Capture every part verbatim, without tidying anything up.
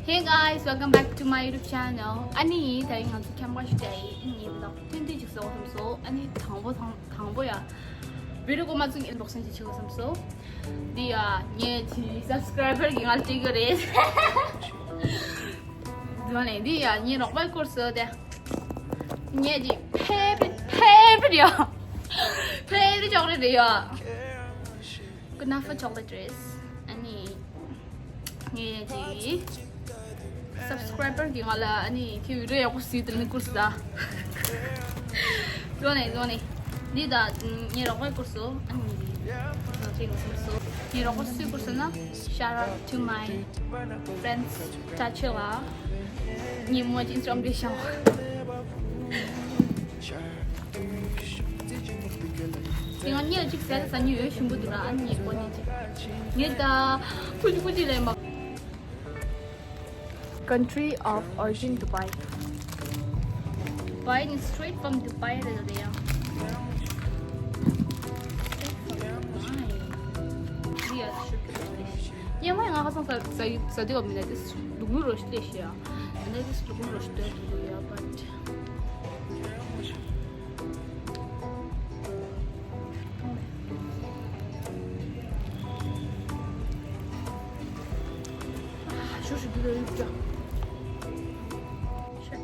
Hey guys, welcome back to my YouTube channel. ཨ་ནི་ད་རིང་ང་ཚོ་ཁྱམས་པ་ཞིག་བསྡད་ཡིན། ངས་ད་ཐུན་ཐུན་ཅིག་བཟོ་བསམ་སོང་། ཨ་ནི་དང་པོ་དང་དང་པོ་ཡ། བི་ཌི་ཡོ་མ་བཙུགས་ཨན་བོག་སིང་ཅིག་བྱེད་དགོས་བསམ་སོང་། འདི་ཡ་ངས་ཀྱི་སབ་སི་ཀ་རའི་བར་གྱིས་ང་ལ་སྤྲད་ཀྱི་རེད། འདི་ནས་འདི་ཡ་ངའི་རོགས་པའི་སྐོར་ཟེར་ཏེ། ངས་ཀྱི་ཕེ་བི་རི་ཕེ་བི་རི་ཡ། ཕེ་བི་རི་ཅོག་ལེ་ཊི་རེད་ཡ། ཀུ་ན་ཧྥ་ཅོག་ལེ་ཊི་རེད། ཨ་ནི། ངས་ཀྱི་སབ་སི་ཀ་རའི་བར་གྱིས་ང་ལ་ཨ་ནི་ཁྱེད་བི་ཌི་ཡོ་ཡག་པོ་བཟོས་དེ་ནི་བསྐུར་ཟ། འདི་ནས་འདི་ནས་འདི་ད་ངའི་རོགས་པའི་སྐོར་སོ། ཨ་ནི་འདི་ང་ཚོའི་སྐོར་སོ། ངའི་རོགས་པ་སུའི་སྐོར་སོ་ན། Shout out to my friends. ཏྲ་ཆེ་བ། ངའི་མོ་ཅིན་ཅོམ་པེ་ཤང་། དེ་སྔ་ཉལ་གཅིག་ཟས་ཟ་ཉེ་ཡོད་ཞིམ་པོ་འདུག་ར། ཨ་ནི་ངས་གོ་ཉེ་གཅིག་ངས་ད་ཀུ་ཅི་ཀུ་ཅི་ལས་མ། Country of origin Dubai. Dubai is straight from Dubai རེད་ཡ། ཉལ་མ་ཡང་ང་ཁ་སང་ཟ་ཟ་ཟ་དུས་བབ་མི་ན་དེ་ལུག་ལུག་རོ་ཤི་ལས་ཤི་ཡ། ཨ་ནི་དེ་ལུག་ལུག་རོ་ཤི་དོད་དུ་ཡ་but ཞུ་ཞུ་འདི་ལ་ཡོད་ཀྱང་། Shit.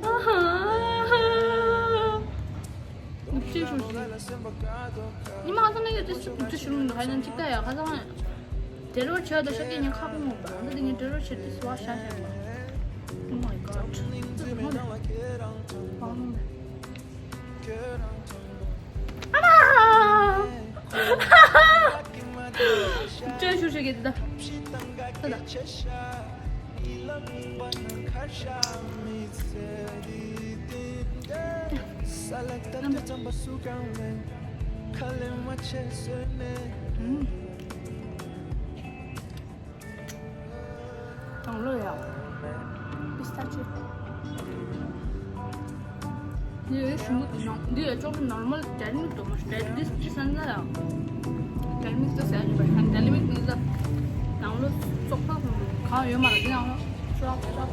ཨ་ཧ། ནུབ་ཆོས་ཞུ་ཞུ། ཉི་མ་ཧ་ས་ན་ཡོད་དེ་ནུབ་ཆོས་ཞུ་རུང་ཧ་ཡང་གཅིག་ལྟ་ཡ་ཧ་ས་ན། དེ་རོ་ཆོས་དང་ཤ་སྐྱེས་ཉིན་ཁ་ཁོང་མོ་པ་འདི་དེ་ངས་དེ་རོ་ཆོས་དེ་སུ་བ་ཤ་ཤ་ཡ། Oh my god. ཨ་མ། ཅོ་ཞུ་ཞུ་གི་ད། ད་ད། དང་ལོ་ཡ། པི་སྟ་ཅི། འདི་ཡོད་ཞུ་མུ་ནང་འདི་ཡོད་ཅོག་ནོར་མལ་ཌེ་རི་མིལ་ཀ་དུ་མ་ཌེ་རི་མིལ་ཀ་ཅི་སན་ན་ཡ། ཌེ་རི་མིལ་ཀ་དུ་ཟ་ཡ་ཅི་པ་ཤན་ཌེ་རི་མིལ་ཀ་ནི་ཟ། ནང་ལོ་ཙོག་པ་གང་ཡོད་མ་ར་འདི་ནང་ལོ་ཙོག་ཙོག་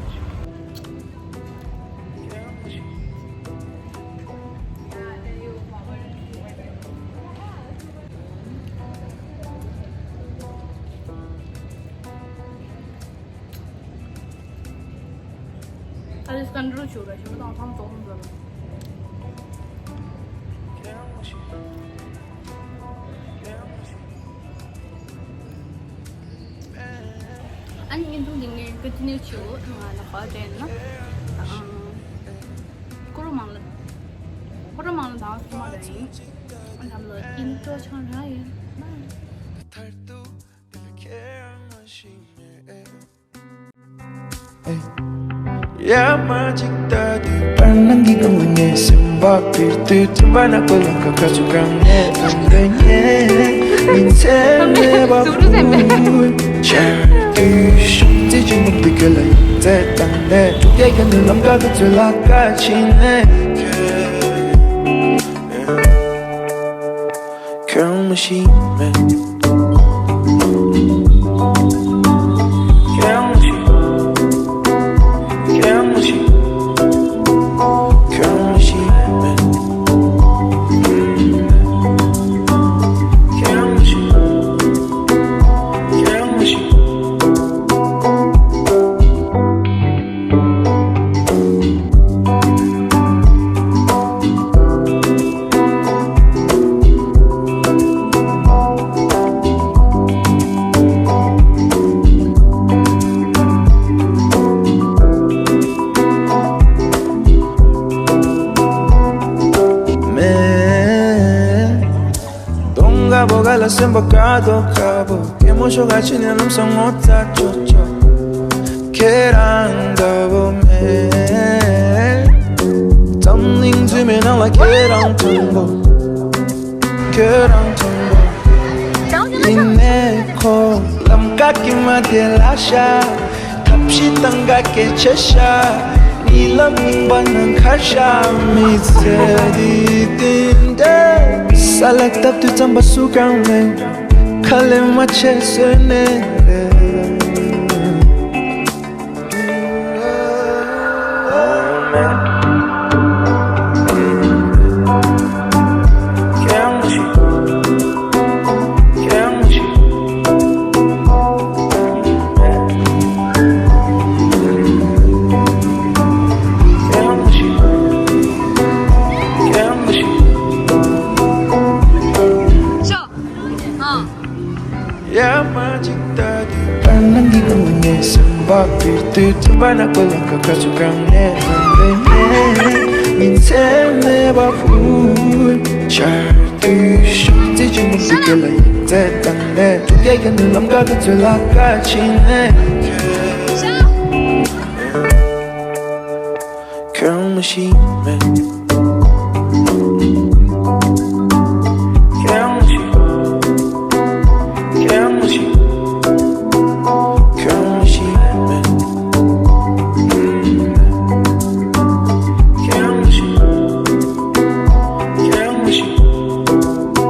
ཨ་ལེ་སི་ཀན་ཌར་ཆོས་ར་ཞིག་དང་ཐང་ཏོག་ཏོག་ཟེར། ཨ་ནི་བརྙན་ཐུང་འདི་ངས་ཀོན་ཊི་ནིའུ་བྱེད། ང་ལ་ཁ་བྲལ་ན་ཨང་། ཀོ་རོ་མང་ལ་ཀོ་རོ་མང་ལ་དང་སོ་མ་ར་ཡིན། ཨ་ལམ་ལ་ཨིན་ཏྲོ་ཆང་ར་ཡིན། ཡ་མ་ཅིག་ལྟ་དུས་བར་སྣང་གི་ངང་ལ་ངའི་སེམས་པ་འཕེར་དུས་དྲན་པ་ནག་པོ་ལམ་ཁ་ཁ་ཚུར་གང་ནས་ལངས་པའི་ངས་མིང་ཚན་མེད་པ་བུ་ཆར་དུས་ཤུགས་རྩེ་གཅིག་འབུམ་དུ་གྱུར་ལ་ཡིད་ཚད་བཏང་ནས་འགྲོ་སྐྱེལ་གྱི་ནི་ལམ་ཁ་ཁ་ཚུར་ལ་ཁ་ཕྱིན་ནས། ཁྱོད་རང་མ་ཤེས་མེད། ཁྱོད་རང་མ་ཤེས། ཁྱོད་རང་མ་ཤེས། ཁྱོད་རང་མ་ཤེས་མེད། ཁྱོད་རང་མ་ཤེས། ཁྱོད་རང་མ་ཤེས། མེད། གདོང་དཀར་པོ་ག་ལ་སེམས་པ་དཀར་དོ་དཀར་པོ། སྐྱེད་མོ་ཤོག་ག་ཕྱི་ནས་ལམ་སང་ངོ་ཚ་ཅོ་ཅོ། ཁྱེད་རང་འདྲ་བོ་མེད། འཛམ་གླིང་རྫུན་མའི་ནང་ལ་ཁྱེད་རང་མཐོང་པོ། ཁྱེད་རང་མཐོང་པོ། ཡིན་ནའི་ཁོ་ལམ་ཀ་ཀི་མ་དེ་ལ་ཤ། ཐབས་ཤེས་བཏང་ག་སྐད་ཆ་ཤ། ལམ་རྙིང་པ་ནང་ཁར་ཤ་མི་ཚེ་འདི་བསྟན་ཏེ། ས་ལ་བཏབ་དུས་རྩམ་པ་སུ་གང་མེད། ཁ་ལས་མ་ཆད་བཟོས་ནས་རེད། ཡ་མ་ཅིག་ལྟ་དུས་པར་ནང་གི་ངོ་ངའི་སེམས་པ་པིར་དུས་ཚོད་པ་ན་ཀོ་ལང་ཀ་ཁ་ཚུ་གང་ནས་ལང་བའི་ནས་ཉིན་མཚན་མེད་པ་ཕུལ་ཆར་དུས་ཤུགས་རྩེ་ཅིག་མུ་ཟིག་གེ་ལ་ཡིན་མཚན་དང་ནས་ཐུག་རྒྱ་ག་ནི་ལམ་ཀ་ག་ཚོད་ལ་ཀ་ཕྱིན་ནས། ཁྱོད་མ་ཤེས་མེད། ཁྱོད་མ་ཤེས། ཁྱོད་མ་ཤེས། ཁྱོད་མ་ཤེས་མེད། ཁྱོད་མ་ཤེས། ཁྱོད་མ་ཤེས།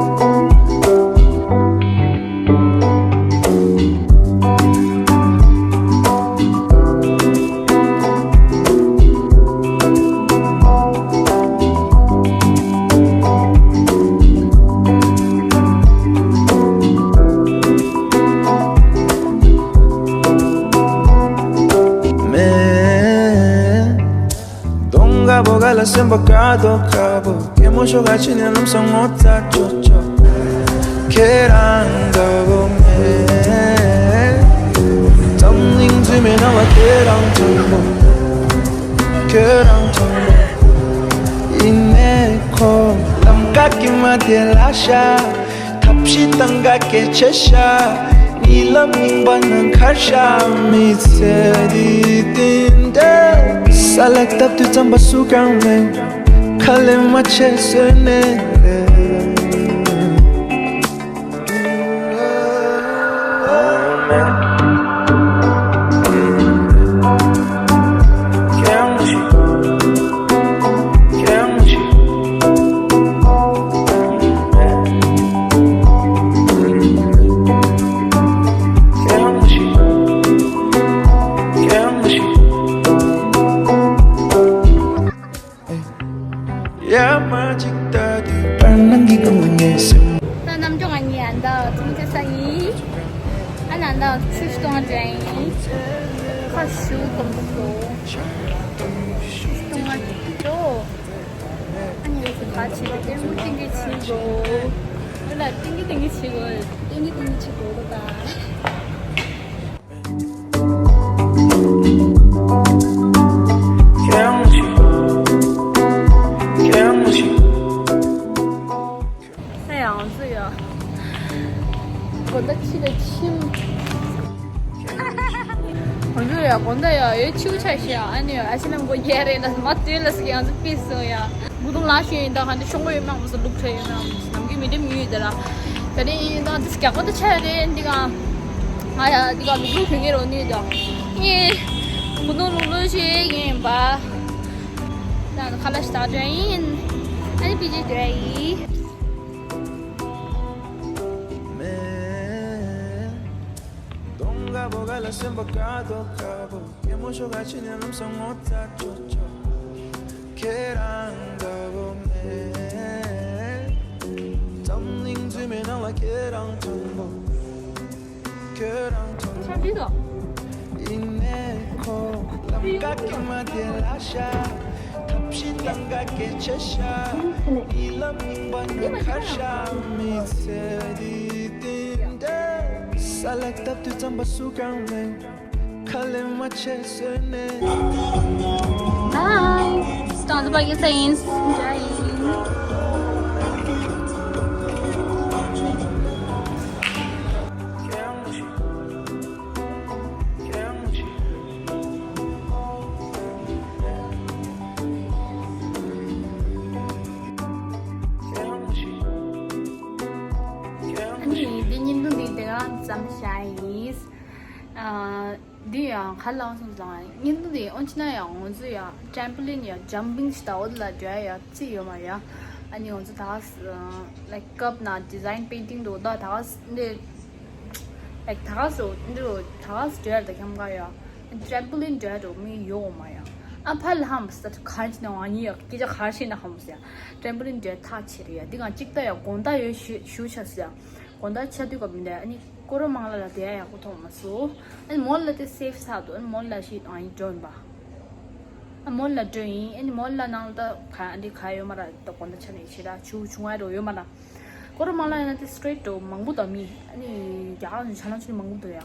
མེད། གདོང་དཀར་པོ་ག་ལ་སེམས་པ་དཀར་དོ་དཀར་པོ། སྐྱེད་མོ་ཤོག་ག་ཕྱི་ནས་ལམ་སང་ངོ་ཚ་ཅོག་ཅོག་ཁྱེད་རང་འདྲ་བོ་མེད། འཛམ་གླིང་རྫུན་མའི་ནང་ལ་ཁྱེད་རང་མཐོན་པོ། ཁྱེད་རང་མཐོན་པོ། ཡིན་ནའི་ཁོ་ལམ་ཀ་གི་མ་དེ་ལ་ཤ། ཐབས་ཤེས་བཏང་ག་སྐད་ཆ་ཤ། གཉིད་ལམ་རྙིང་པ་ནང་ཁར་ཤ་མི་ཚེ་འདི་བསྟན་ཏེ། ས་ལ་བཏབ་དུས་རྩམ་པ་སུ་གང་མེད། ཁ་ལས་མ་ཆད་བཟོས་ནས་རེད། ཡ་མ་ཅིག་ལྟ་དུས་པར་ནང་གི་ངོ་ངའི་སེམས། ད་ནམ་ཅོག་ང་ཉི་ཨ་འདའ་ཚུམ་ཅེ་ས་ཡིན། ཨ་ན་འདའ་ཆུ་སྟོང་འདྲ་ཡིན། ཁ་ཤུ་གོམ་པོ་ཆུ་སྟོང་འགྲོ། ཨ་ནི་ཁ་ཆེ་ཏེ་མུ་ཏིང་གི་ཆི་གོ། ཨ་ལ་ཏིང་གི་ཏིང་གི་ཆི་གོ། ཏིང་གི་ཏིང་གི་ཆི་གོ་ད། ས་ཡང་ཚུ་ཡ། གོ་ད་ཆི་ལ་ཆིམ། གོ་ད་ཡ་གོ་ད་ཡ་ཡོད་ཆིའུ་ཆ་ཤི་ཡ། ཨ་ནི་ཨ་ཤི་ནམ་གོ་རྒྱལ་རེད་ལ་མ་ཏོན་ལ་སི་ཡང་ཚུ་པི་སོ་ཡ། གུ་དུང་ལ་ཤི་ཡིན་ད་ག་འདི་ཤོང་གོ་ཡོད་མ་མོ་སོ་ལུག་ཁྲ་ཡོད་མ་མོ་སོ་ནམ་གི་མི་འདྲེ་མི་ཡོད་ད་ལ། ད་ནི་ཡིན་ད་འདི་སྐྱག་པ་ད་ཆ་རེད་འདི་ག་ང་ཡ་འདི་ག་ལུག་ལུག་ཁྱོད་ངེད་རོ་ནི་ད། ངས་གུ་དུང་ལུག་ལུག་ཤི་ཡིན་པ། ད་ཁ་ལ་ཤི་ད་དྲན་ཡིན། ཨ་ནི་པི་ཇི་དྲན་ཡིན། མེད། གདོང་དཀར་པོ་ག་ལ་སེམས་པ་དཀར་དོ་དཀར་པོ། སྐྱེད་མོ་ཤོག་ག་ཕྱི་ནས་ལམ་སང་ངོ་ཚ་ཅོག་ཅོག་ཁྱེད་རང་འདྲ་བོ་མེད། འཛམ་གླིང་རྫུན་མའི་ནང་ལ་ཁྱེད་རང་མཐོན་པོ། ཁྱོད་རང་མཐོན་པོ། ཡིན་ནའི་ཁོ་ལམ་ཀ་གི་མ་དེ་ལ་ཤ། ཐབས་ཤེས་བཏང་ག་སྐད་ཆ་ཤ། གཉིད་ལམ་རྙིང་པ་ནང་ཁར་ཤ་མི་ཚེ་འདི་བསྟན་ཏེ། ས་ལ་བཏབ་དུས་རྩམ་པ་སུ་གང་མེད། ཁ་ལས་མ་ཆད་བཟོས་ནས། Bye. སྟོང་ཚོ་པ་གི་ས་ཡིན། འདྲ་ཡིན། ཨ་ནི་འདི་བརྙན་ཐུང་འདི་དེ་ག་ཙམ་བཞག་ཡིན། ཨ། འདི་ཡང་ག་ལ་སོང་ཙང་བརྙན་ཐུང་འདི་འོན་ཅི་ན་ཡང་ང་ཚོ་ཡང་ཊེམ་པོ་ལིན་ཡང་ཇམ་པིང་ཞིག་ད་འོ་ལ་འགྲོ་ཡ་ཡ་རྩིས་ཡོད་མ་ཡ། ཨ་ནི་ང་ཚོ་ད་ལའིཀ་ཀབ་ན་ཌི་ཛའིན་པེན་ཊིང་འདུག་ད་ད་འདི་ལའིཀ་ད་སོ་འདི་རུ་ད་འགྲོ་ཡ་ད་ཁྱམ་ག་ཡ། ཊེམ་པོ་ལིན་འགྲོ་ཡ་འགྲོ་མི་ཡོད་མ་ཡ། ཨ་ཕ་ལ་ཧམ་སྟ་ག་ཅི་ན་ང་ཉི་ཡ་སྐད་ཆ་ག་ཤེས་ན་ཧམ་སི་ཡ། ཊེམ་པོ་ལིན་འགྲོ་ཡ་ཐག་ཆེ་རེད་ཡ། འདི་ག་གཅིག་ད་ཡ་དགོང་དག་ཡོད་ཞུ་ཞུ་ཆ་སི་ཡ། དགོང་དག་ཆ་དུས་སྐབས་མི་འདྲ། ཨ་ནི་སྐོར་ར་མང་ལ་ལ་དེ་ཡག་པོ་མཐོང་མ་སོང་། ཨ་ནི་མོལ་ལ་དེ་སེབ་ས་འདུག་ཨ་ནི་མོལ་ལ་ཞིག་ཨང་ཡིན་འགྲོ་ཡིན་པ། ཨ་མོལ་ལ་འགྲོ་ཡིན། ཨ་ནི་མོལ་ལ་ནང་ལ་ད་ག་ཨ་འདི་ག་ཡོད་མ་ར། ད་དགོང་དག་ཆ་ནས་ཞེ་དྲག་ཆུ་ཆུང་བ་རོ་ཡོད་མ་ར། སྐོར་ར་མང་ལ་ཡིན་ན་དེ་སི་ཊི་རེ་ཊི་འགྲོ་མང་པོ་དང་མི་ཨ་ནི་རྒྱ་གར་ཆ་ལང་ཆུ་མང་པོ་འདུག་ཡ།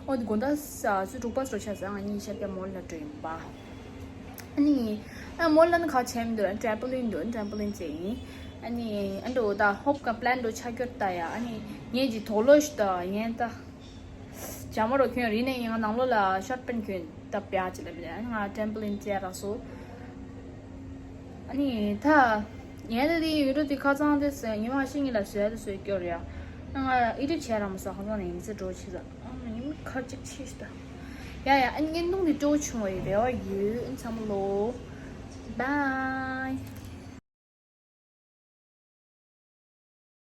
ཨོ་དེ་དགོང་དག་ས་ཆུ་དྲུག་པ་སོ་ཆ་ས་ང་གཉིས་ཤར་རྒྱ་མོལ་ལ་འགྲོ་ཡིན་པ། ཨ་ནི། ཨ་མོ་ལ་ནི་ཁ་ཆེམ་འདུག་ཊེམ་པོ་ལིན་འདུག་ཊེམ་པོ་ལིན་ཅེ་ཡིན། ཨ་ནི། ཨ་འདྲ་ད་ཧོབ་ཀ་པི་ལན་འདྲ་ཆ་སྐྱོར་ད་ཡ། ཨ་ནི། ངས་ཀྱི་དོག་ལོ་ཞིག་ད་ཡན་ད། ཇ་མ་རོ་ཁྱོད་རི་ནས་ཡིན་ང་ནང་ལོ་ལ་ཤོར་པན་ཁྱོད་ད་པྱ་ཅི་ལ་མི་ལ་ང་ཊེམ་པོ་ལིན་ཅེ་ར་སོ། ཨ་ནི་ད། ཡན་ད་དེ་ཡུ་རོ་དེ་ཁ་ཚང་དེ་ཟེར་ཉི་མ་ཤི་ངི་ལ་ཟེར་དེ་ཟེར་སྐྱོར་ཡ། ང་ཨི་རི་བྱས་ར་མ་ས་ཁ་ཚང་ནས་ཡིན་ཟེར་འགྲོ་ཆི་ཟ། ཨ་ནི་ཁར་ཅིག་ཆི་ཞིག་ད། ཡ་ཡ། ཨ་ནི་བརྙན་ཐུང་འདི་སྤྲོ་བྱུང་བའི་རེ་བ་ཡོད། ཨ་ནི་ཚང་མ་ལོ། Bye.